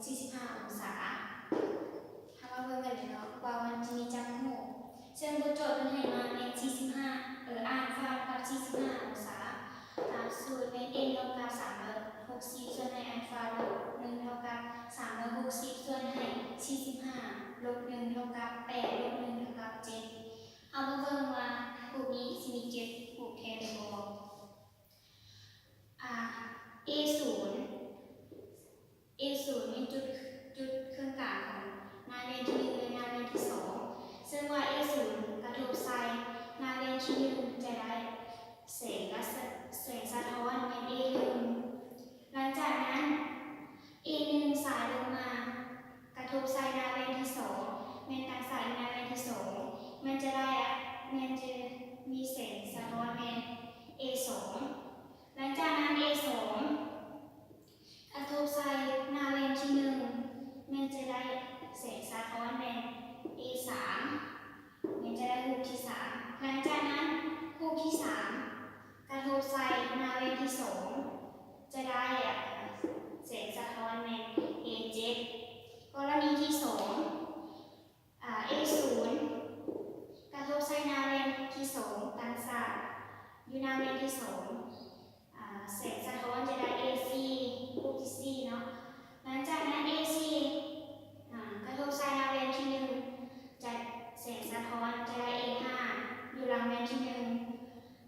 ສີ່ສິບຫ້າອົງສາ. ເຮົາມາເບິ່ງກັນເລີຍເນາະ ວ່າມັນຈະມີຈັກຮູບ. ເຊິ່ງບົດໂຈດເພິ່ນໃຫ້ມາແມ່ນສີ່ສິບຫ້າ ເອີ ອານຟາເທົ່າກັບສີ່ສິບຫ້າອົງສາ. ຕາມສູດແມ່ນ n ເທົ່າກັບສາມຮ້ອຍຫົກສິບ ສ່ວນໃຫ້ອານຟາລົບໜຶ່ງເທົ່າກັບສາມຮ້ອຍຫົກສິບ ສ່ວນໃຫ້ສີ່ສິບຫ້າລົບໜຶ່ງເທົ່າກັບແປດ ລົບໜຶ່ງເທົ່າກັບເຈັດ. ເຮົາມາເບິ່ງວ່າຮູບນີ້ຊິມີເຈັດຮູບແທ້ຫຼືບໍ່. ອາ ເອສູນ ເອສູນ ມີຈຸດ ຈຸດເຄິ່ງກາງຂອງໜ້າແວ່ນທີໜຶ່ງ ແລະ ໜ້າແວ່ນທີສອງ. ເຊິ່ງວ່າເອສູນກະທົບໃສ່ໜ້າແວ່ນທີໜຶ່ງ ຈະໄດ້ແສງກະ ແສງສະທ້ອນແມ່ນເອໜຶ່ງ. ຫຼັງຈາກນັ້ນ ເອໜຶ່ງສາຍລົງມາກະທົບໃສ່ໜ້າແວ່ນທີສອງ ແມ່ນຕັ້ງສາຍຢູ່ໜ້າແວ່ນທີສອງ ມັນຈະໄດ້ ແມ່ນຈະມີແສງສະທ້ອນແມ່ນເອສອງ. ຫຼັງຈາກນັ້ນເອສອງກະທົບໃສ່ໜ້າແວ່ນທີໜຶ່ງ ແມ່ນຈະໄດ້ແສງສະທ້ອນແມ່ນເອສາມ ແມ່ນຈະໄດ້ຮູບທີສາມ. ຫຼັງຈາກນັ້ນຮູບທີສາມກະທົບໃສ່ໜ້າແວ່ນທີສອງ ຈະໄດ້ແສງສະທ້ອນແມ່ນເອເຈັດ. ກໍລະນີທີສອງ ອາ ເອສູນກະທົບໃສ່ໜ້າແວ່ນທີສອງ ຕັ້ງສາຍຢູ່ໜ້າແວ່ນທີສອງ ອາ ແສງສະທ້ອນຈະໄດ້ເອສີ່ ຮູບທີສີ່ເນາະ. ຫຼັງຈາກນັ້ນເອສີ່ ອາ ກະທົບໃສ່ໜ້າແວ່ນທີໜຶ່ງ ຈະ ແສງສະທ້ອນຈະໄດ້ເອຫ້າ ຢູ່ຫຼັງແວ່ນທີໜຶ່ງ.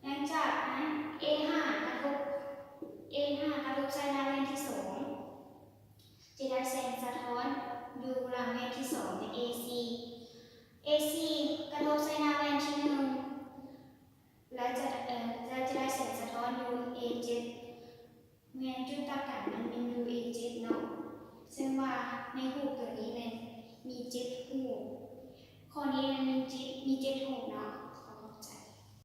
ຫຼັງຈາກນັ້ນເອຫ້າກະທົບ ເອຫ້າກະທົບໃສ່ໜ້າແວ່ນທີສອງ ຈະໄດ້ແສງສະທ້ອນຢູ່ຫຼັງແວ່ນທີສອງ ເປັນເອສີ່. ເອສີ່ກະທົບໃສ່ໜ້າແວ່ນທີໜຶ່ງ ແລ້ວຈະ ເອີ ແລ້ວຈະໄດ້ແສງສະທ້ອນຢູ່ເອເຈັດ. ແມ່ນຈຸດຕັດກັນມັນແມ່ນຢູ່ເອເຈັດເນາະ. ເຊິ່ງວ່າໃນຮູບຕົວ